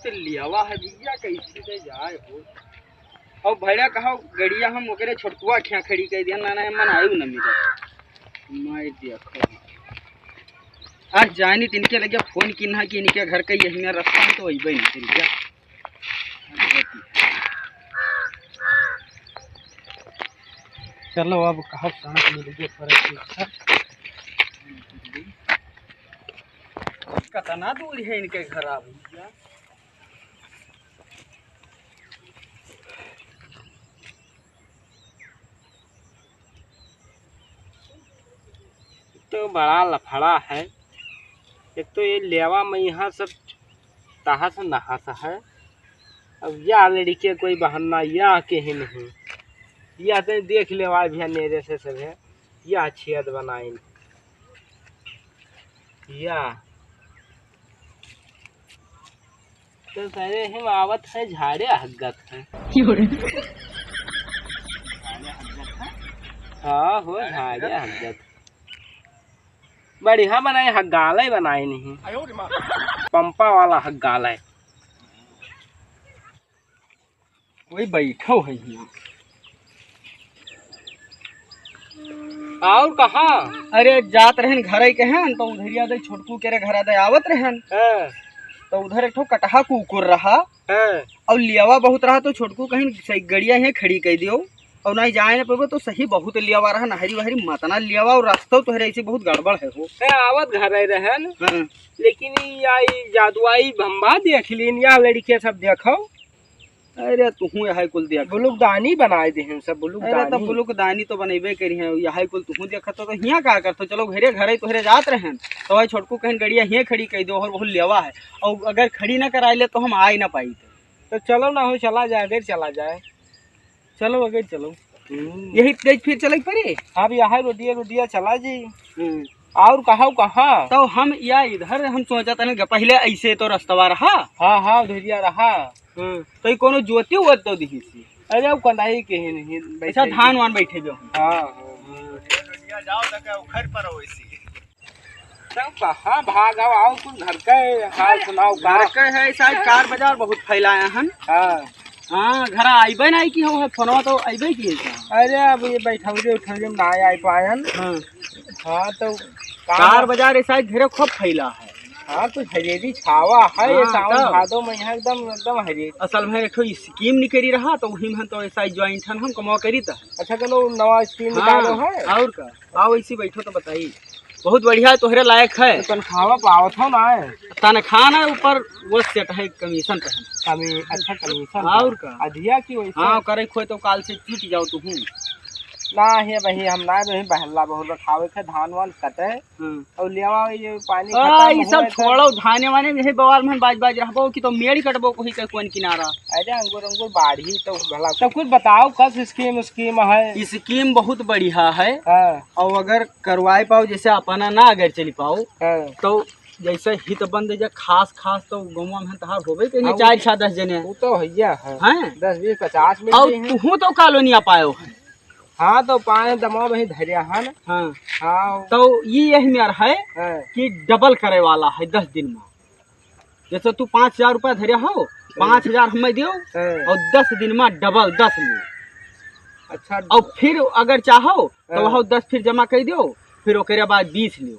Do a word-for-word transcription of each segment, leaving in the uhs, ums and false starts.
से लियावा है भैया, कैसे दे जाए हो? और भैया कहा गड़िया हम ओकरे छोटकुआ खिया खड़ी कर दिया, ना, ना, मन आयु न मिला। मैं देखो। आज जानी तिनके लगे फोन किन्हा कि इनके घर का यही मेरा रास्ता है, तो वही बहन तिनके। चलो, अब कहाँ सड़क मिल गई, पर अच्छा। कितना दूर है इनके घर, आ भैया? तो बड़ा लफड़ा है। एक तो ये लेवा में यहाँ सब तहस नहस है। अब या लड़के कोई बहाना, या कहीं नहीं, या तो देख लेवा भैया, नेरे से सब है, या छेद बनाइन, या तो सारे हम आवत है, झाड़े हगत है। झाड़े हगत है? हाँ हो, झाड़े हगत। बढ़िया बनाए, हगाले बनाए नहीं। पंपा वाला हगाले। वही बैठो है यहाँ। और कहाँ? अरे, जात रहन घर के हन, तो उधरिया दे छोटकू के रे घरा दे आवत रहन। हाँ। तो उधर एक ठो कटहा कुकुर रहा। हाँ। और लियावा बहुत रहा, तो छोटकू कहीं से गड़िया ही खड़ी कर दियो, और नहीं जाए न पेबो, तो सही बहुत लियावा रहा, नहरी वहरी मतना लियावा, और रास्ता तोहरे ऐसे बहुत गड़बड़ है हो। है, आवत घर रहन। हाँ। लेकिन ई आई जादुआई भम्बा देख लीन, या लड़के सब देखो। अरे, तुहूँ यही कुल देख। बुलुकदानी बनाए देहन सब, अरे, बुलुकदानी। तब बुलुकदानी तो बनैबे करी है, यही कुल तुहूँ देखत हो, तो हियाँ का करत हो? चलो, घरे, घरे तोहरे जात रहन, तो वही छोटकू कहन, "गड़िया हियाँ खड़ी कर दो, और बहुत लेवा है, और अगर खड़ी ना कराए ले, तो हम आ ही ना पाई।" तो चलो ना हो, चला जाए, अगर चला जाए। चलो, अगर चलो। हम्म। यही तेज फिर चले पड़े? अब यहाँ रोडिया, रोडिया चला जी। हम्म। और कहाँ, कहाँ? तो हम या इधर हम सोचा था ना, पहले ऐसे तो रास्ता रहा। हाँ, हाँ, उधरिया रहा। हाँ, तो ई कोनो जोती हुआ तो दिही सी। अरे, वो कनाई के ही नहीं, बैठे अच्छा, ही। धान वान बैठे जो। हाँ, हाँ। दुनिया जाओ तो क्या उखड़ पर हो इसी। तब कहाँ भाग आओ, आओ कुछ घर का है, हाल सुनाओ का? घर का है, शायद कार बाजार बहुत फैलाया हन। हाँ। हाँ, घर आइबे नहीं की हो, फोनवा तो आइबे की है क्या? अरे, अब ये बैठौरे उठौरे में ना आइ पायन। हाँ। हाँ, तो कार बाजार ऐसा ही घेरे खूब फैला है। हाँ, तो हरेरी छावा है, ये हाँ, सावन तब। भादो में यहाँ एकदम, एकदम हरेरी। असल में एक ठो स्कीम निकली रहा, तो वही में तो ऐसा ही ज्वाइंट हन हम कमाओ करी था। अच्छा, चलो, नवा स्कीम हाँ, निकालो है। और का? आओ, इसी बैठो तो बताई। बहुत बढ़िया, तोहरे लायक है। तो तनखावा पावत हो ना है? तनखा ना ऊपर वो सेट है, कमीशन पे है। कमी-, अच्छा, कमीशन और पे। का? अधिया की वैसे? हाँ, करे खोए तो काल से चूट जाओ तू हूँ। ना हे भाई, हम ना भाई बहला बहुत रखावे थे, धान वान कटे। हम्म। और लेवा ये पानी आ, खत्म ई सब हुआ था। छोड़ो, धाने वाने में यही बवाल में बाज बाज रहबो कि तो मेड़ कटबो कोई के कौन किनारा। अरे अंगूर, अंगूर बाढ़ी तो भला। तो कुछ बताओ, कस स्कीम, स्कीम है? स्कीम बहुत बढ़िया है। हाँ। और अगर करवाए पाओ, जैसे अपना ना अगर चली पाओ, हाँ। तो जैसे हित बंद जे खास खास तो गौवा में तहार होबे के हाँ, चार छह दस जने। वो तो भैया है। हैं? दस बीस पचास मिल और गए हैं। तुहू तो कॉलोनिया पायो है। हाँ, तो पाए दमा वही धरिया है ना। हाँ। हाँ। तो ये यही मेर है हाँ। कि डबल करे वाला है दस दिन में। जैसे तू पाँच हजार रुपया धरे हो, पाँच हजार हमें दियो हाँ। और दस दिन में डबल दस लियो। अच्छा। और फिर अगर चाहो तो हाँ। वह दस फिर जमा कर दियो, फिर ओकरे बाद बीस लियो।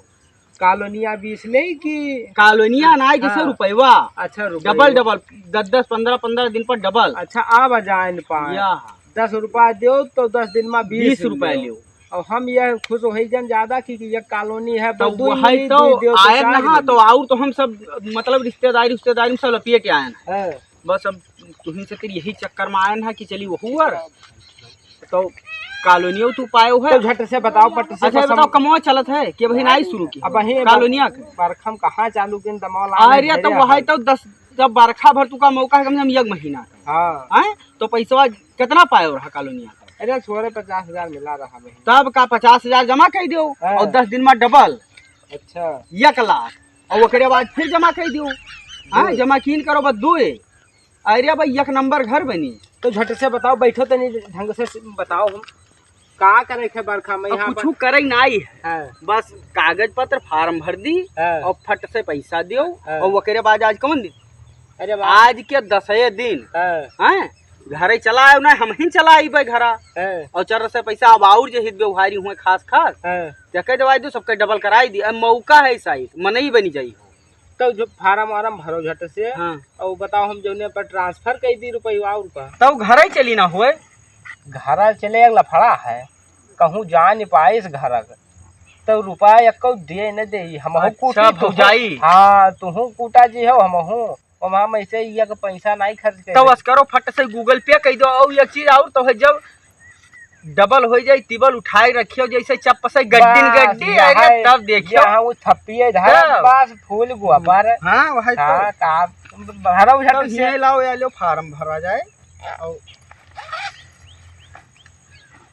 कॉलोनिया बीस ले कि कॉलोनिया ना, जैसे हाँ। रुपयवा। अच्छा, रुपयवा। डबल डबल, दस दस, पन्द्रह पन्द्रह दिन पर डबल। अच्छा, अब आ जाए न पाए। या। दस रुपया दियो तो दस दिन में बीस बीस रुपया लियो। लियो। और हम ये खुश हो जन ज्यादा कि, कि ये कॉलोनी है, तो बस दो वही मिनट तो दे दो, आयन चार ना, मिनट। तो और तो हम सब मतलब रिश्तेदारी, रिश्तेदारी में सब लपेट आयन है। हाँ। बस अब तुहिन से फिर यही चक्कर में आयन है कि चली वहू और तो कॉलोनियो तू पायो है। तो झट से बताओ, पट से अच्छा, ये कसम। बताओ, कमवा चलत है कि अभी नाई शुरू की? अब वही कॉलोनिया के? बरखा में कहाँ चालू किन दमाल आने अरे, तो धरे वही हैं। तो दस, जब बरखा भर तुका मौका है, कम से कम एक महीना का। हाँ। हैं? तो पैसवा कितना पायो रहा कॉलोनिया का? अरे, छोरे पचास हजार मिला रहा भाई। तब का पचास हजार जमा कर दियो हाँ। और दस दिन में डबल। अच्छा। एक लाख। और ओकरे बाद फिर जमा कर दियो। हाँ, दो। जमा कीन करो, बस दो। अरे भाई, एक नंबर घर बनी। तो झट से बताओ, बैठो तनी ढंग से बताओ, हम का करे के बरखा में अब यहाँ कुछ पर? करे नाई है। हाँ। बस कागज पत्र, फार्म भर दी हाँ। और फट से पैसा दियो हाँ। और ओकरे बाद आज कौन दिन? अरे वाह। आज के दसए दिन, हाँ। हैं? घरे चला आयो ना, हमहिन चला आइबे घरा। हाँ। और चर से पैसा अब और जे हित व्यवहारी हुए खास खास, हाँ। ते कह देवाई दो, सबके डबल कराई दी। अब मौका है शायद, मनई बनी जाई हो। तो जो फार्म वार्म भरो झट से, हाँ। और बताओ हम जौने पर ट्रांसफर कर दी रुपया और का। तो घरे चली ना हुए। घरा चले एक लफड़ा है, कहूँ जा नहीं पाइस घरक, तो रुपया एको दे न दे, हमहू अच्छा, कूटी, तुहू, भौजाई। हाँ, तुहू कूटा जी हो, हमहू। ओमा हम ऐसे ही एक पैसा नहीं खर्च करे। तो बस करो, फट से Google Pay कह दो। और एक चीज और तो है, जब डबल हो जाए, टिबल उठाए रखियो, जैसे चप्प से गड्डी न बस, गड्डी, यह अरे है, तब देखियो। यहाँ वो थप्पिए धरा, तब। बस फूल गुआ पर। हाँ, वही तो। हाँ, का भरा उठा तब के ये लाओ, या लो, फार्म भरा जाए। और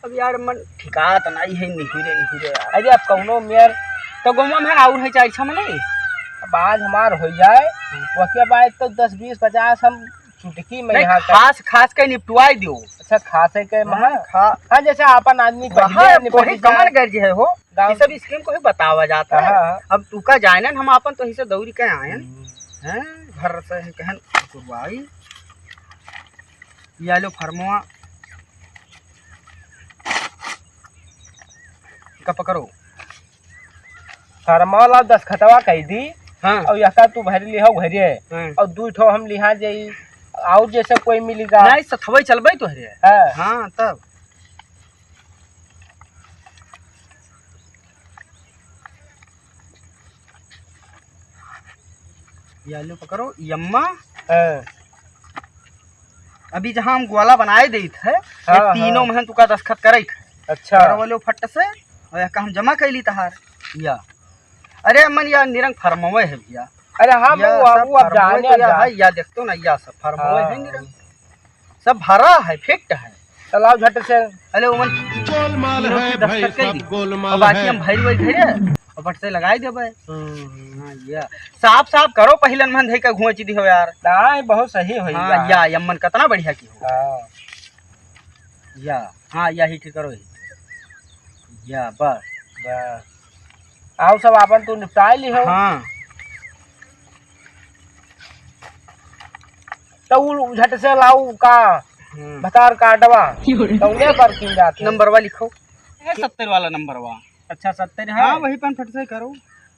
अब यार, मन ठिकात नहीं है, निहुरे, निहुरे यार। अरे, अब कौनो मेर तो गौवा में और है, चार छह मने। अब आज हमार हो जाए, हम्म। वके बाद तो दस, बीस, पचास हम चुटकी में नहीं, यहाँ कर खास, खास के निपटवाई दियो। अच्छा, खास है के हाँ, महा? खा- हाँ, जैसे आपन आदमी वहाँ पहिले निपट वही जाए। कमन गर्ज है हो, गाँव ये सब स्कीम को ही बतावा जाता है। हाँ, हाँ। अब तू का जाने न, हम आपन तो ही से दौड़ी के आए हैं। हम्म। हैं, घर से हम कहन करवाई। या लो फर्मवा। का पकड़ो। फर्मवा ला दस्तखतवा कह दी। हाँ। और यहका तू भर लिहो घरे। हाँ। और दू ठो हम लिहा जाई। और जैसे कोई मिलेगा। नहीं, सथवई चलबे तोहरे। हाँ। हाँ, तब। या लो पकड़ो, यम्मा। हाँ। अभी जहाँ हम ग्वाला बनाए देत है, ये हाँ, तीनों हाँ। महन तुका दस्तखत करे है। अच्छा। करवा लो फट से, और यहका हम जमा कैली तहार। या। अरे अम्मन, या निरंग फर्मवे है भैया। अरे हाँ, या वो, सब वो अब फर्मवे जाने तो या जा। है, या देखतो ना, या सब फर्मवे हाँ। है निरंग। सब भरा है, फिट है। चलाओ झट से। अरे ओमन गोलमाल तीनों है की दस्तखत भाई, कर सब दी। गोलमाल अब बाकी है। हम भैर वही घरे और फट से लगाई देबे। हम्म। हाँ, या। साफ साफ करो, पहिलन मन धई का घुंची दी हो यार। नहीं, बहुत सही होई हाँ, बा। या, यम्मन कितना बढ़िया की हो। हाँ। या, हाँ, यही ठीक करो ही। या, बस। बस। आओ सब आपन तू निपटाए ली हो। हाँ। तो उ झट से लाऊ का हम्म। भतार कार्डवा, क्यों रे? तो उन्हें पर किन जाते। नंबरवा लिखो। ए, सत्तर वाला नंबरवा। अच्छा, सत्तर है? हाँ, वही पन फट से करो।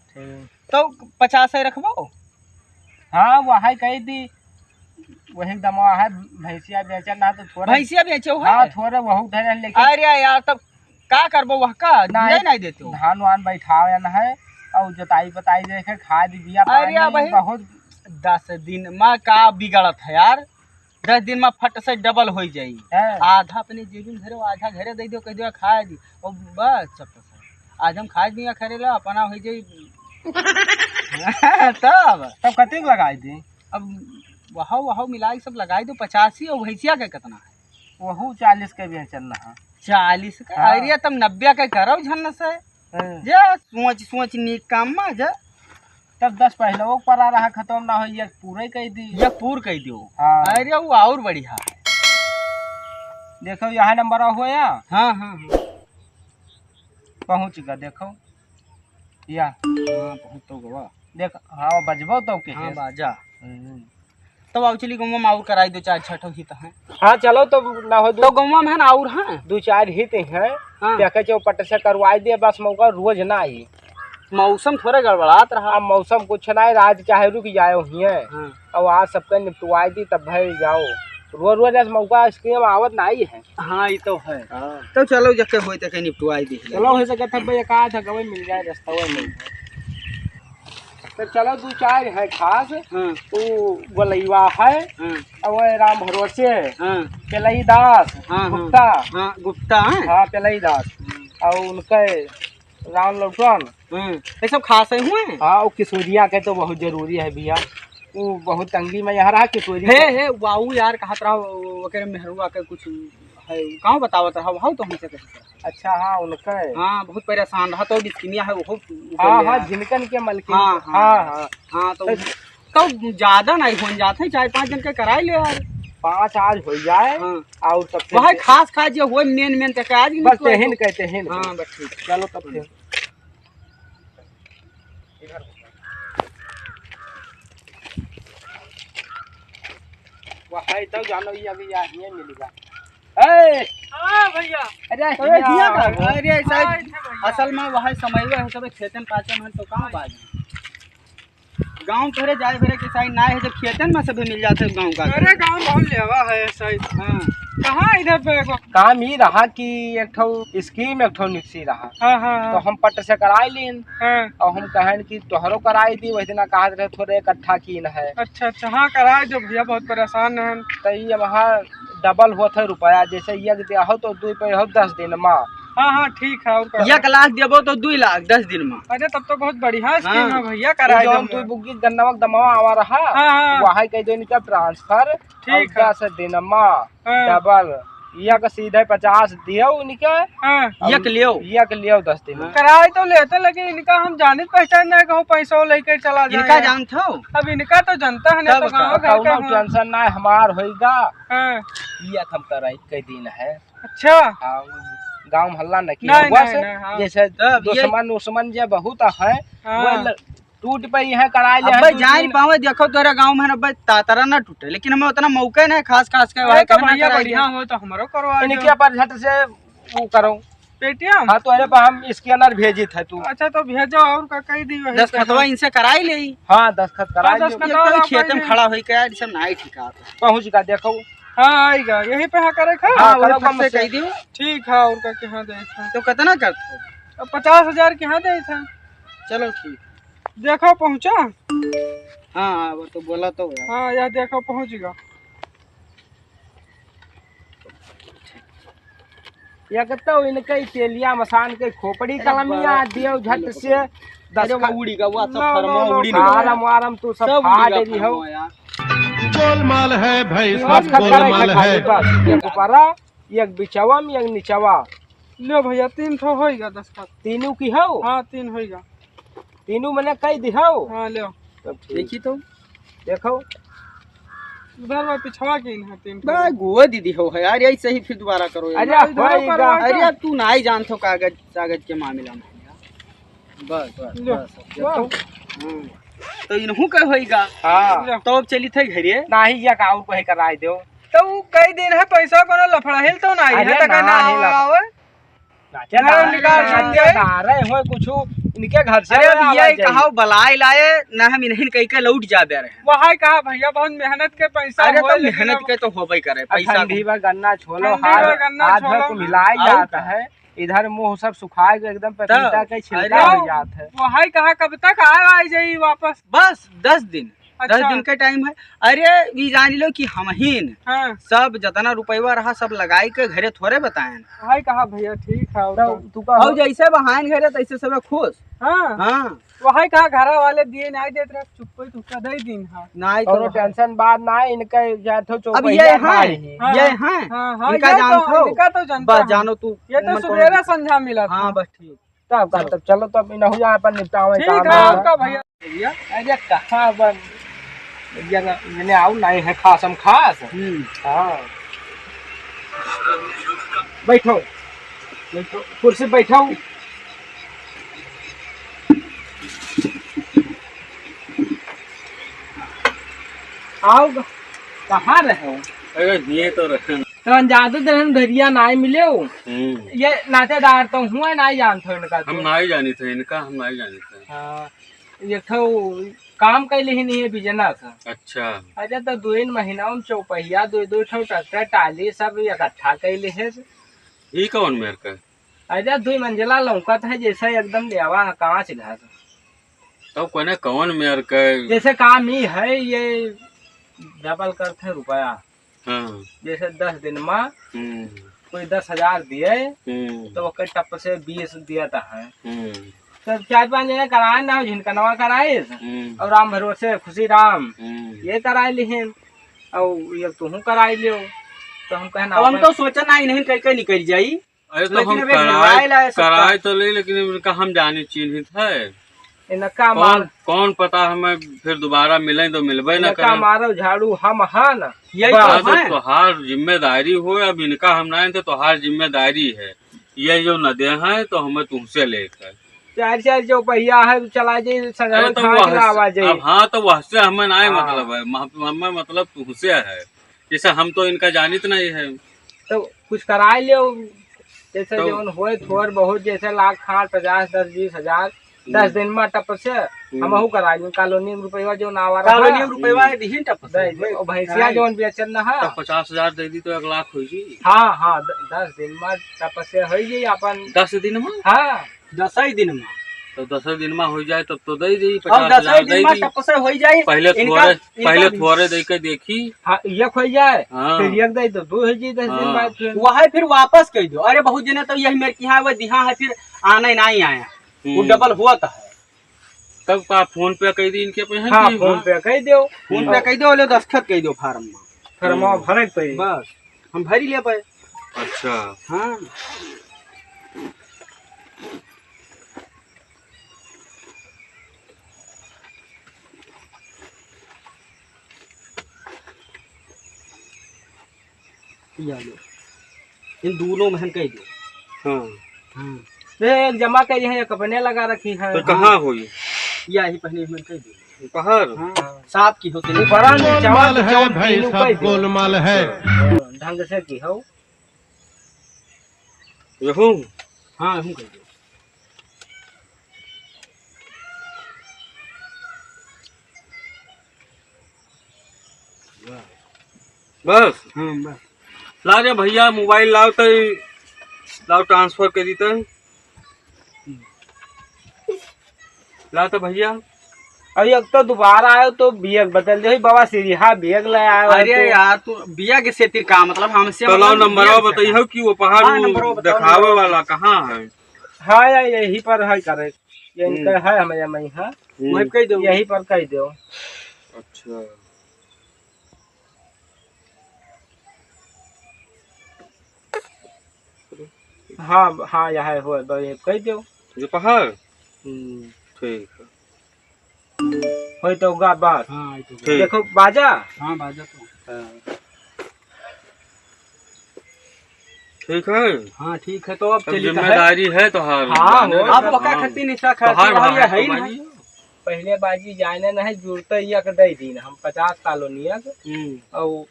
ठीक। तो पचास है रखबो? हाँ, वही कही दी, वही दमवा है, भैंसिया बेचन ना तो थोड़ा भैंसिया बेचो है? हाँ, थोड़ा बहुत है, लेकिन अरे यार, तब का करबो, वह का नहीं, नहीं, नहीं देते हो। धान वान बैठावे न है, और जोताई पोताई देखे, खाद बिया अरे पानी भाई, बहुत। दस दिन मा का बिगड़त है यार, दस दिन मा फट से डबल हो जाई। हाँ। आधा अपने जेबिन धरो, आधा घरे दे दो, कह दो खाए दी, और बस चुप से। आज हम खाए दिया खरे ला, अपना हो जाई। तब तब कतेक लगाई दी? अब वहाव वहाव मिलाई सब लगाई दो, पचासी और भैंसिया के कितना है? वहू चालीस के बेचन रहा। चालीस का? हाँ। अरे तब नब्बे के करो झन से। हाँ। जा सोच सोच नीक काम मा जा। तब दस पहले वो परा रहा, खत्म ना हो, ये पूरे कह दी। ये पूर कह दियो। हाँ। अरे वो और बढ़िया है। देखो यहाँ नंबर हुआ या? हाँ, हाँ, हाँ। पहुँच गया, देखो। या। हाँ, पहुँच तो गवा। देख, हाँ, बजबो तो के हाँ, है। बाजा। हम्म। तब आओ चली गौवा में और कराई दो चार छह ठो ही तो हैं। हाँ, चलो तब ना हो दो। तो गौवा में है ना और हैं? दो चार ही तो हैं। हाँ। क्या कहे, वो पट से करवाई दे, बस मौका रोज ना आई। मौसम थोड़ा गड़बड़ात रहा। अब मौसम कुछ ना है, आज चाहे रुक जाए हुई है। हाँ। अब आज सबके निपटवाई दी तब भाई जाओ। रोज रोज ऐसे मौका स्कीम आवत ना आई है। हाँ, ये तो है। हाँ। तो चलो, जब के होई तक निपटवाई दी। चलो, हो सके तब एक आध गवे मिल जाए रस्तवा में। तो चलो, दो चार है खास। हाँ। तो गोलैया है। हाँ। और राम भरोसे। हाँ। पेलई दास। हाँ, हाँ। गुप्ता। हाँ, गुप्ता है। हाँ, पेलई दास। हाँ। और उनके राम लौटन। हाँ। ये सब खास है हुए। हाँ, वो किशोरिया के तो बहुत जरूरी है भैया। वो बहुत तंगी में यहाँ रहा किशोरी हे, का। हे, वाऊ यार, कहत रहा, वो, वो के मेहरुआ के कुछ है, गाँव बतावत रहा, वहाँ तो हमसे कहे। अच्छा, हाँ, उनका है। हाँ, बहुत परेशान रहा, तो बिस्किनिया है, वो हाँ, हाँ, यार। जिनकन के मलकिन हाँ, के। हाँ। हाँ, हाँ। हाँ, तो तो तो ज्यादा नहीं होन जात है, चार पाँच जन के कराई ले यार। पाँच आज हो जाए। हाँ। और तब फिर वही से खास खास जो हुए मेन मेन तक आज बस निकल तेहन तो। कहते हैं। हाँ, बस ठीक। चलो तब फिर। वही तो जानो, ये अभी यहाँ हियाँ मिलेगा। ए! हाँ भैया। अरे अरे हियाँ। हियाँ का? अरे साहब, हाँ, इधर भैया। असल में वही समय हुआ है, सब खेतन पाचन है तो कहाँ बाज? गाँव तोरे जाए भरे के साइड ना है, जब खेतन में सभी मिल जाते गाँव का। अरे गाँव बहुत लेवा है साइड। हाँ। कहाँ इधर पे एगो काम ही रहा कि एक ठो स्कीम, एक ठो निक्सी रहा। हाँ, हाँ, हाँ। तो हम पट से कराई लीन। हाँ। और हम कहन कि तोहरो कराई दी, वही दिना कहत रहे थोड़े इकट्ठा कीन है। अच्छा, अच्छा, हाँ, कराई दो भैया, बहुत परेशान हैं। तो ये वहाँ डबल होत है रुपया, जैसे एक दिया हो तो दुई पे हो दस दिन मा। हाँ, हाँ, ठीक है, और का? एक लाख देबो तो दुई लाख दस दिन मा। अरे, तब तो बहुत बढ़िया स्कीम हाँ। है भैया, कराई जौन दो। तू बुग्गी गन्नवा के दमवा आवा रहा, हाँ, हाँ। वहाँ कह दो इनका ट्रांसफर, ठीक और है। दस दिन मा हाँ। डबल, या का सीधे पचास दियो इनके। हाँ। अब एक लियो। एक लियो दस दिन। हाँ। कराए तो लेते, लेकिन इनका हम जानित पहचान नहीं, कहूँ पैसा लेके चला जाए। इनका जानत हो? अब इनका तो जनता है, नहीं तब तो गाँव का? घर का कौनो हूँ। टेंशन ना है, हमार होइगा। हाँ। ये हम कराई कई दिन है। अच्छा। हाँ, गाँव मोहल्ला न किया नहीं, हुआ नहीं, से, नहीं, हाँ। जैसे तब ये दुश्मन उस्मन जे बहुत है, हाँ। वो ल-, टूट पे यहाँ कराए ले अबे हैं, दो जान तीन। पावे, देखो तोरे गाँव में अबे तातरा ना टूटे, लेकिन हमें उतना मौका नहीं, खास खास के अरे भाई तो कहना भैया कराई बढ़िया दे। हो तो हमरो करवा इनके दो। पर झट से वो करो। पेटीएम? हाँ, तो अरे पर हम स्कैनर भेजित है तू। अच्छा, तो भेजो और का कह दी वही दस्तखतवा पे। इनसे कराई ले। हाँ, दस्तखत कराई हाँ, ले। दस्तखत ये वाला कोई खेत में कोई खड़ा होई के यार, ई सब नाई ठीक है। पहुँच का देखो। हाँ, आएगा, यही पे हाँ करे खा। हाँ, हाँ, वही करो पर कम से से। कह दियो। ठीक है, और का के हाँ दे था। तो कितना करत हो? अब पचास हजार के हाँ दे था। चलो ठीक। देखो पहुँचा? हाँ, हाँ, वो तो बोला तो यार। हाँ, यह देखो पहुँच गया। एक तो इनके तेलिया मसान के खोपड़ी अरे कलमिया बा-, दियो झट से। अरे दस वो उड़ी गा, वो सब नो, फरमा नो, नो, उड़ी नी। आराम, आराम तू सब सब खा उड़ी गा दे रही हो। फरमा यार। गोलमाल है भाई, दिमाग सब खराब है गोलमाल खाली है। बस, एक ऊपरा, एक बिचवा में, एक निचवा। लो भैया, तीन ठो होइगा दस्तखत। तीनों की हो? हाँ, तीन होइगा। तीनों मने कई दिहो? हाँ, लो। तब ठीक। देखी तो। देखो। उधर वो पिछवा के इन्हें तीन ठो। बा, गोवा दीदी हो है यार, यही सही फिर दोबारा करो यार। अरे, इधर होइगा। करवा दो। अरे, अब तू नाई जानत हो कागज, कागज के मामला में। बस, बस, लो। बस, अब वाह। देखो। हम्म। तो इनहू का होइगा। हाँ। लो। तो अब चली थे घरे। नाही, या का और कोई कराई दो। तो उ कई दिन है पैसा कोनो लफड़ा हिल तो नाही अरे है, तक ना ना हिला। आवे। नाचे घर दारे निकाल नाचे दिए। दारे होए कुछ इनके घर से अरे अब आवाज ये आई। कहा बलाई लाए ना, हम इन्हीं कह के लौट जाबे रहे। वहाँ कहा भैया बहुत मेहनत के पैसा अरे होए, तो लेकिन मेहनत अब के तो होबे करे, अब पैसा ठंडी को। बा, गन्ना छोलो, ठंडी हाथ, बा, गन्ना हाथ में छोलो। को मिलाई और जाता का? है, इधर मुंह सब सुखाए के एकदम पपीता तब, के छिलका अरे हो जात है। वहाँ कहा कब तक आ, आ जाई वापस? बस दस दिन। दस अच्छा। दिन का टाइम है। अरे, ई जान लो कि हमहिन हाँ। सब जतना रुपयवा रहा, सब लगाई के घरे थोरे बताएन। हाय कहा भैया, ठीक है, और तो का? तू का और हो? जैसे बहान घरे, तैसे सब खुश। हाँ। हाँ। वही कहा, घरा वाले दिए नहीं देत रहे, चुप्पे चुप्पा दे दिन है। नहीं तो और हाँ। टेंशन बात ना है, इनका जात हो अब चौपहिया ये हैं, भाई। हाँ, ये हाँ। हैं। हाँ, हाँ, इनका ये जान तो, हो? इनका तो जनता बस है। जानो तू, ये तो मन सुबेरे करो। संझा मिला था। हाँ, बस ठीक। तब का, चलो। तब चलो, तब इनहु यहाँ पर निपटावे ठीक काम है, है। आपका भैया। भैया, अरे कहाँ बन, भैया ना, मैंने आऊ नहीं है खास, हम खास। हम्म। हाँ। बैठो, बैठो, कुर्सी बैठो। आओ, कहाँ रहे हो? अरे, ये तो रहे। तो अनजादे दिन हम घरिया नाई मिले हो। हम्म। ये नातेदार तो हुआ, नाई जानत हो इनका हम तो। नाई जानी थे इनका, हम नाई जानी थे। हाँ, ये तो काम कैले ही नहीं है, बिजनेस है। अच्छा। अच्छा, तो दो तीन महीना में चौपहिया, दो, दो ठो ट्रैक्टर, टाली सब इकट्ठा कैले है। ई कौन मेर का? अच्छा, दो मंजिला लौकत है, जैसे एकदम लेवा है, कांच घर। तब कोने कौन मेर का? जैसे काम ही है, ये डबल करते हैं रुपया। हाँ। जैसे दस दिन में हम्म। कोई दस हजार दिए, हम्म। तो ओकर टप से बीस दिया था है। हम्म। तो चार पांच जने कराए ना, झिनकनवा कराए हम्म। और राम भरोसे खुशी राम हम्म। ये कराए लिहिन, और ये तुहू कराए लियो। तो हम कहना अब हम अपन तो सोचा ना ही नहीं कहीं कहीं निकल जाई। अरे तो लेकिन हम अबे कराए, भिड़वाए लाए सबका। कराए तो ले, लेकिन इनका हम जानी चिन्हित है। इनका कौन, मार-, कौन पता हमें फिर दोबारा मिले तो मिलबे ना इनका करें। मारो झाड़ू हम है ना। यही बस। तो हाँ, तो है। तोहार जिम्मेदारी हो, अब इनका हम ना, तो तोहार जिम्मेदारी है। ये जो न दे हैं तो हमें तुमसे लेकर। चार चार चौपहिया है, चला जाए, अरे संगवा तो खा के वह, लावा जाए। अब हाँ, तो वहसे हमें ना हाँ। मतलब है, मह-, हमें मतलब तुमसे है। जैसे हम तो इनका जानित नहीं है। तो कुछ कराए लियो, जैसे तो जौन होए थोड़ बहुत, जैसे लाख खान पचास, दस, बीस हजार, हम्म। दस दिन में टप से हम्म। हमहू कराए ली। कॉलोनी में रुपया जौन आवा रहा। कॉलोनी में रुपया हम्म। दिही टप से। दे दे। ओ भैंसिया हाँ। जौन बेचन न है। तो पचास हजार दे दी तो एक लाख हो जी। हाँ, हाँ, द-, दस दिन में टप से हो जी अपन। दस दिन में? हाँ। दसई दिन में। तो दसई दिन में हो जाए तब तो दे दी, और पचास हजार दसई दिन दे में दी। टप से हो जाए। पहले इनका, थोड़े, इनका पहले भी। थोड़े दे के देखी। हाँ, एक हो जाए, हाँ। फिर एक दे दो, दो हो जाए दस दिन हाँ। बाद फिर। वह है फिर वापस कह दो। अरे बहुत जने तो यही मेरे के यहाँ वो दिहा है, फिर आना ही नहीं आया। वो हम्म। डबल हुआ था। तब का फोन पे कह दी इनके पे है हाँ, कि फोन हाँ? पे कह दो। फोन पे हम्म। कह दो, ले दस्तखत कह दो फार्म में। फार्म में हम्म। भरे के पड़ी। बस, हम भरी ले पाए। अच्छा। हाँ। या लो। इन दोनों महन कह दो। हाँ। हाँ। ये एक जमा करी है, एक अपने लगा रखी है। तो कहाँ होई? या ही पहले महन कह दो। बाहर? हाँ। साहब की होते नहीं। बड़ा नहीं, चावल गोलमाल है चावल भाई, तीनों सब कह दो। गोलमाल है। ढंग से की हो। यहू? हाँ, यहू कह दो। बस? हाँ, बस। ला रे भैया, मोबाइल लाओ तो, लाओ ट्रांसफर कर दी तो। ला तो भैया। अब एक तो दोबारा आयो तो बिया बदल दे, बाबा सीढ़ी, हाँ, बिया ले आयो अरे तो। यार, तू बिया के सेतिर का मतलब हमसे तो लाओ मतलब नंबरवा बिया से बताइए का? कि वो पहाड़ हाँ, वो नंबरवा बताओ, देखावे नंबरवा। वाला कहाँ है? हाँ यार, यही पर है करे। ये इनका हम्म। है हमारे में, हाँ। हम्म। वही कह दो। यही पर कह दो। अच्छा। हाँ, हाँ, यह है, हो, ब-, ये कह दो। ये पहाड़? हम्म। ठीक है। होई तो गा बात। हाँ, ये तो ठीक। देखो, बाजा। हाँ, बाजा तो। हाँ। ठीक है। हाँ, ठीक है, तो अब अब चली तो है। जिम्मेदारी है तोहार, हाँ, जाने हो। दे। अब ओका हाँ। खातिर निशा खातिर तोहार हम भाई ये है ही तो नहीं। भाई। पहले बाजी जाने नहीं, जुड़ते ही एक दे दिन, हम पचास कॉलोनी एक। हम्म। और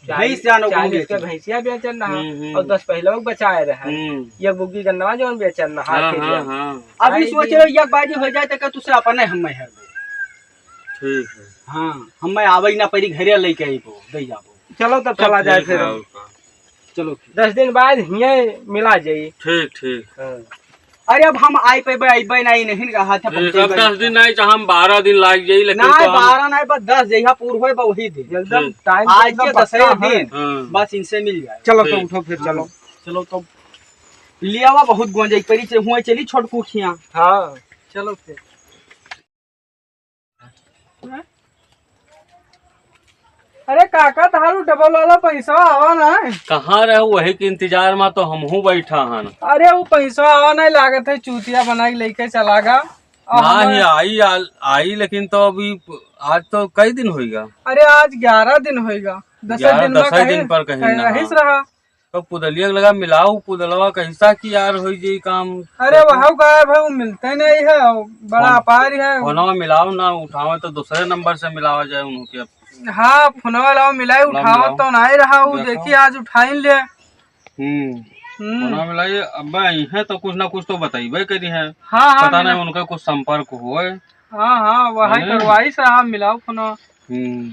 भैंस चालीस, जानो चालीस के बेचन। भैंसिया बेचन रहा, हम्म, हम्म। और दस पहले वो बचाए रहे। हम्म। ये बुग्गी गन्नवा जौन बेचन रहा, हाँ, फिर हाँ, ये। हाँ। अभी भाई सोच जी। रहे, एक बाजी हो जाए तो का तुझसे अपने हम है। ठीक है। हाँ, हम मैं आवे ही ना पड़ी, घरे लेके आईबो, दे जाबो। चलो तब तब चला जाए ठीक फिर। है, और का। चलो। दस दिन बाद हियाँ मिला जाई। ठीक, ठीक। हाँ। अरे अब हम आइ पइबे, अइबे नहीं, नहीं रहा था ठीक, पहुँचे अब बे। दस दिन नहीं, चाहे हम बारह दिन लाग जाई, लेकिन नहीं, तो हम बारह नहीं, बस दस, जहिया पूर होए बा वही दिन। एकदम ठीक। टाइम से आज एकदम के दसरे पक्का है। दिन, हाँ। बस इनसे मिल जाए। चलो तो ठीक। उठो फिर, हाँ, चलो। चलो तो लियावा बहुत गोंजाई परी से हुए चली छोट कुखियाँ। हाँ, चलो फिर। अरे काका, तहारू डबल वाला पैसा आवा ना। कहाँ रहे, वही के इंतजार में तो हमहू बैठा हन। अरे वो पैसा आवा नहीं लागत है, चूतिया बना के लेके चला गा। और ना ही हमारे आई, आ, आई, लेकिन तो अभी आज तो कई दिन होइगा? अरे आज ग्यारह दिन होइगा, दस ग्यारह, दिन में दस कहीं, दिन पर कहीं कहीं ना। रहीस रहा। तो पुदलिया के लगा मिलाओ, पुदलवा कैसा कि यार होई जे काम। अरे वह गायब है, वो मिलते नहीं है, बड़ा फोन-, अपार है। फोनवा मिलाओ ना, उठावे तो दूसरे नंबर से मिलावा जाए उनके। हाँ, फोनवा लाओ, मिलाई, फोनवा उठावत मिलाओ। तो नहीं रहा, वो देखो। देखी आज उठाइन ले। हम्म। हम्म। फोनवा मिलाई, अब इहे तो कुछ ना कुछ तो बताइबे करी है। हाँ, हाँ, पता मिला। नहीं उनका कुछ संपर्क होए। हाँ, हाँ, वही हम्म। करवाई साहब, मिलाओ फोनवा। हम्म।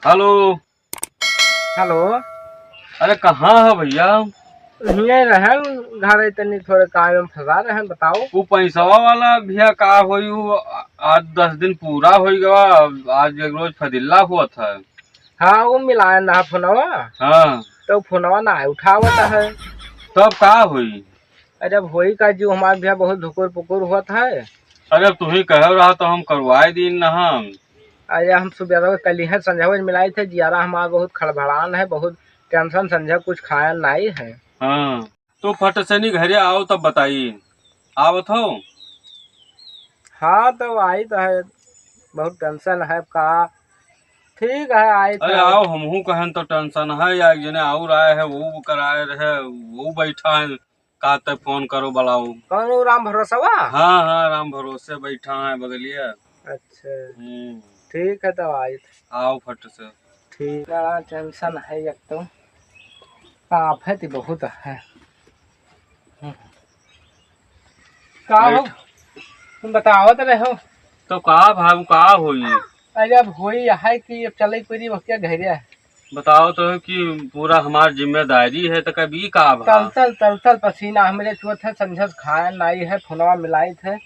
हेलो। हेलो। अरे, कहाँ है भैया? हियाँ रहन, घरे तनी थोड़े काम में फंसा रहन, बताओ। वो पैसवा वाला भैया का होई, वो आ-, आज दस दिन पूरा होई गवा, आज एक रोज फदिल्ला हुआ था। हाँ, वो मिलायन रहा फोनवा। हाँ। तो फोनवा ना उठावत है। तब का होई? अरे अब होई का, जो हमार भैया बहुत धुकुर पुकुर होत है। अरे अब तुही कहे रहा तो हम करवाए दीन न हम। अरे हम सुबह कल ही संझा में मिलाई थे, जियारा हमार बहुत खड़बड़ान है, बहुत टेंशन, संझा कुछ खाया नहीं है। हाँ, तो फट से नहीं घरे आओ तब बताई, आवत हो? हाँ तो आई तो है, बहुत टेंशन है का। ठीक है, आई अरे तो। आओ, हमहू कहन तो टेंशन है, या एक जने और आए है, वो कराए रहे, वो बैठा है। का ते फोन करो, बुलाओ। कौन वो राम भरोसवा? हाँ, हाँ, राम भरोसे बैठा है बगलिया। अच्छा। हम्म। ठीक है, तब आइत। आओ फट से। ठीक। बड़ा tension है एक तो। आफत ही बहुत है। हम्म। का हो? बैठ। तुम बतावत रहो। तो का भाऊ, का होई? अरे अब होई है कि अब चले पड़ी वक्या घरे। बताओ तो कि पूरा हमार जिम्मेदारी है, तो कब ई का भा? तल तल, तल तल पसीना हमरे चुअत है, संझस खाया नाई है, फोनवा मिलाइत है,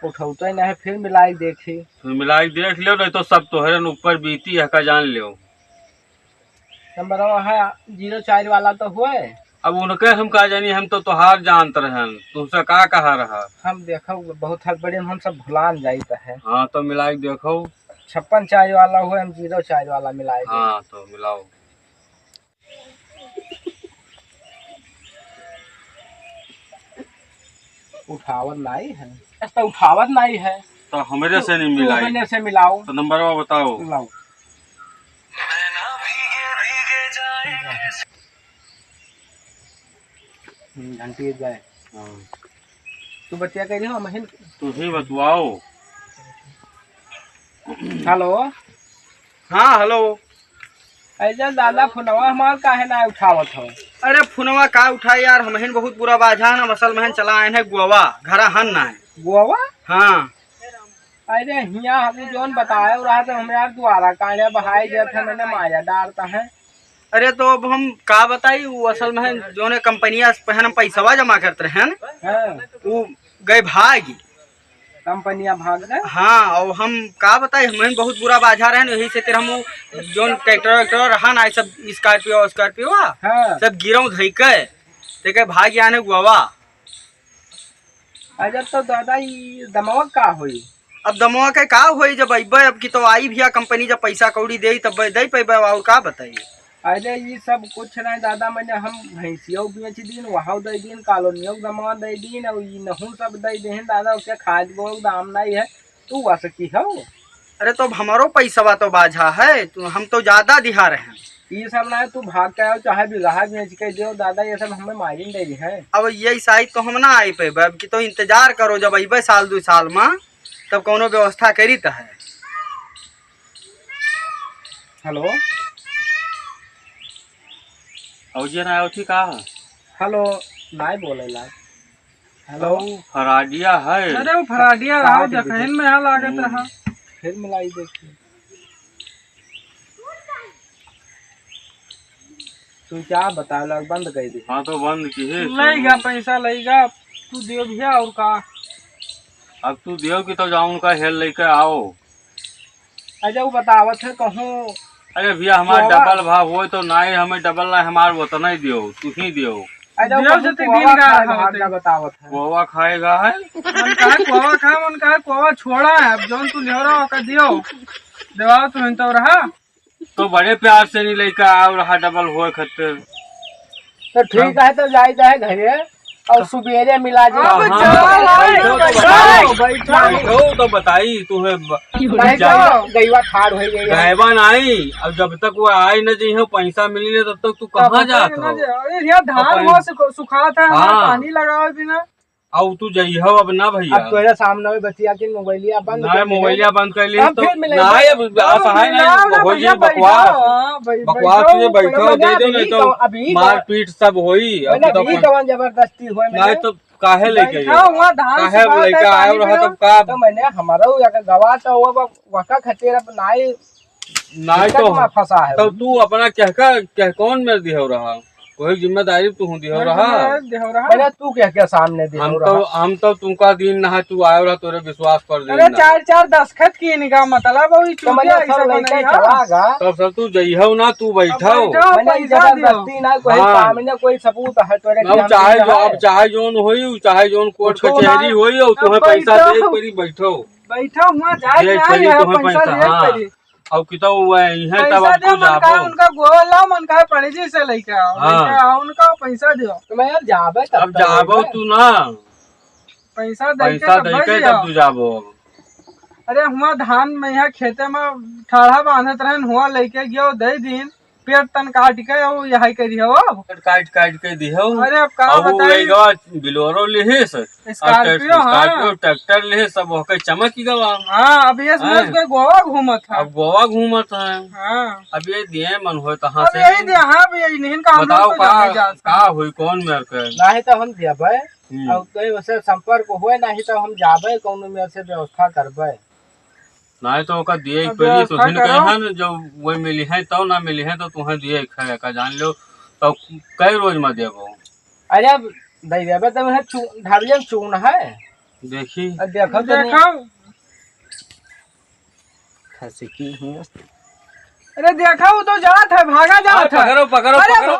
उठौते ना है, फिर मिलाई देखी। फिर मिलाई देख लियो, नहीं तो सब तोहरे न ऊपर बीती है, का जान लियो। नंबरवा है zero चार वाला तो हुए। अब उनके हम का जानी, हम तो तोहार जानत रहन, तुमसे का कहा रहा। हम देखो बहुत हड़बड़ी में हम सब भुलान जाइत है। हाँ, तो मिलाई देखो। छप्पन चार वाला हुए, हम zero चार वाला मिलाई दे। हाँ, तो मिलाओ। उठावत नाई है। ऐसा उठावत नाई है। तो हमरे से नहीं मिलाई। हमरे से मिलाओ। तो नंबरवा बताओ। लाओ। हम्म, घंटी जाए। हाँ। तू बतिया कह रही हो, महीन। तू ही बतवाओ। हेलो। हाँ, हेलो। ऐसे दादा, फोनवा हमार काहे ना उठावत हो? अरे, फोनवा का उठाई यार, हमहिन बहुत बुरा बाझा है ना, असल महन चला आए हैं गोवा, घरा हन ना है। गोवा? हाँ। अरे, हियाँ हम जौन बताए रहा था, हम यार द्वारा कांडे बहाई जात है, मैंने माया डालता है। अरे, तो अब हम का बताई, वो असल महन जौन कंपनिया से पहन हम पैसवा जमा करत रहन, हाँ। वो गए भागी। कंपनिया भाग गए? हाँ, और हम का बताई, हमहिन बहुत बुरा बाझा रहन, यही से तेरे हम वो जौन ट्रैक्टर वैक्टर रहा ना, सब स्कॉर्पियो, स्कॉर्पियो, हाँ। सब गिरौं धई के, ते के भाग आने गोवा। अच्छा, तो दादा, ई दमवा का होई? अब दमवा के का होई, जब अइबे, अब की तो आई भैया कंपनी, जब पैसा कौड़ी देई, तब दे पैबे, और का बताई? अरे, ई सब कुछ नहीं दादा, मैंने हम भैंसियों बेच दीन, वहाँ दे दीन, कॉलोनियों के दमवा दे दीन, और ई नहू सब दे दीन दादा, उसके खाद बोल दाम नहीं है, तू वस की हो? अरे, तो अब हमारो पैसवा तो बाझा है, तू, हम तो ज्यादा दिहा रहे हैं। ई सब ना, तू भाग के आओ, चाहे बिगहा बेच के दियो दादा, ये सब हमें मारिन दे रही है। अब ये साइज तो हम ना आई पेबे, अब की तो इंतजार करो, जब अइबे साल दो साल में, तब कौनो व्यवस्था करी त है। हेलो। और जे ना होती का? हेलो, नाई बोलेला। हेलो। तो फराडिया है। अरे, वो फराडिया का रहा, दीदी? देखहिन में यहाँ लागत हम्म। रहा। फिर मिलाई देखी। तू क्या बता लग, बंद कर दे। हाँ, तो बंद की है, लइगा सुनो। पैसा लइगा, तू दियो भैया, और का? अब तू दियो कि तो जाओ उनका हेल लेके आओ। अच्छा, वो बतावत है, कहूँ अरे भैया, हमार गोवा। डबल भाव होए तो नाई, हमें डबल ना, हमार उतना ही दियो, तू ही दियो। अच्छा, वो दियो कहूँ से तीन गोवा दिन का खाए रहा भाग होते। का बतावत है। गोवा खाएगा है? मन कहा गोवा खा, मन कहा गोवा छोड़ा है, अब जौन तू लियो रहा, ओका दियो। देवाओ तू तो रहा। तो बड़े प्यार से नहीं लेके आओ रहा डबल होए खातिर। तो ठीक है, तो जाए जाए घरे और सुबेरे मिला जाए। अब हाँ, जा, बैठो तो बैठो, बताई, बैठो। बैठो तो बताई तुम्हें ब-, नहीं जा। तो गईवा ठाड़ हो गई है। गईवा नहीं, अब जब तक वो आए न जइहो, पैसा मिली नहीं, तब तक तू कहाँ तब तक जात ना हो? जा। अरे यार, धान अपन हुआ सुख-, सुखात है, हमारा हाँ। पानी लगावे बिना। अब तू जइहो अब ना भैया। अब तोरे सामने में बतिया के मोबाइलिया बंद ना, कर ले। मोबाइलिया बंद कर ले हम तो फिर मिलेंगे। ना, अब अब असहाय ना, नहीं, ना, ना, होई भैया, बकवास। बैठो, हाँ, भाई, बकवास बैठो, में बैठो, बैठो, दे दो, अभी नहीं तो कौन, अभी कौन, मारपीट सब होई। अब मैंने तो अभी अपन कौन जबरदस्ती होई, नहीं मैंने तो काहे लेके बैठा गए? हुआ धान काहे सुखाता लेके है, आए पानी रहा पियो। तब का? तो मैंने हमारा वो जाके गवा तो वो अब वका खातिर अब नाई नाई दिक्कत तो में फंसा है तब वो। तू अपना कहका, कह कौन में दिहो रहा? कोई जिम्मेदारी तू हूँ दिहो कोई रहा? जिम्मेदारी दिहो रहा? मैंने तू कह के सामने दिहो हम रहा? तो, हम तो तुमका दिन ना है, तू आयो रहा, तोरे विश्वास पर दिन अरे ना। चार चार दस्तखत की इनका मतलब, वही तो मैंने चूतिया सब ऐसा लेके बनाई है। चला गा। तब सब तू जइहो ना, तू अब बैठो। बैठो, मैंने पैसा दियो। जबरदस्ती ना, कोई हाँ। सामने कोई सबूत है तोरे ना, कि हम चाहे नहीं जो, है। अब चाहे जोन होई, चाहे जोन कोर्ट कुछो कचहरी ना। होई, और अब तुम्हें पैसा बैठो। दे पड़ी, बैठो। बैठो, हुआ जाए दे के पड़ी, आए, तुम्हें पैसा पैसा, दे हाँ। पड़ी। अब की तो वो है, इहे तब पैसा अब दे, तू मन कहा जाबो। उनका गोवा लाओ, मन कहा पंडित जी से लेके आओ, हाँ। लेके आओ, उनका पैसा दो। तो मैं अब जाबे तब अब तो जाबो लेके। तू ना। पैसा दे के पैसा तब दे भाई के जाओ। तब तू जाबो। अरे हुआ धान में यहाँ खेते में ठाढ़ा बांधत रहन, हुआ लेके गयो, दे दीन। पेट तन काट के वो यही करी हो। पेट काट काट के दिहो। अरे अब का अब वो बताई? वही गवा बिलोरो लिहिस, और Scorpio, हाँ। Scorpio ट्रैक्टर लिहिस, सब ओके चमक ही गवा। हाँ, अब ये समझ हाँ। के गोवा घूमत है। अब गोवा घूमत है। हाँ। अब ये दिए मन होए तहाँ अब से। यही दिया, हाँ भैया, इन्हीं का हम बताओ लोग तो का, जाने जा सकते। का हुई, कौन मेर के? नाही तो हम देबे, हम्म। अब कहीं उसे संपर्क होए, नाही तो हम जाबे, कौनो मेर से व्यवस्था करबे। नाही तो ओका दिए अब पड़ी, तो व्यवस्था फिर करो। कहीं है ना, जब वही मिली है, तो ना मिली है, तो तुम्हें दिए खाए का जान लो, तो कई रोज में देबो? अरे अब दे देबे, तो वह चू-, ढाबलिया में चून है। देखी। अब देखो तो नहीं। देखो। खसी की है। अरे देखा, वो तो जात है, भागा जात अरे है। पकड़ो, पकड़ो, अरे पकड़ो,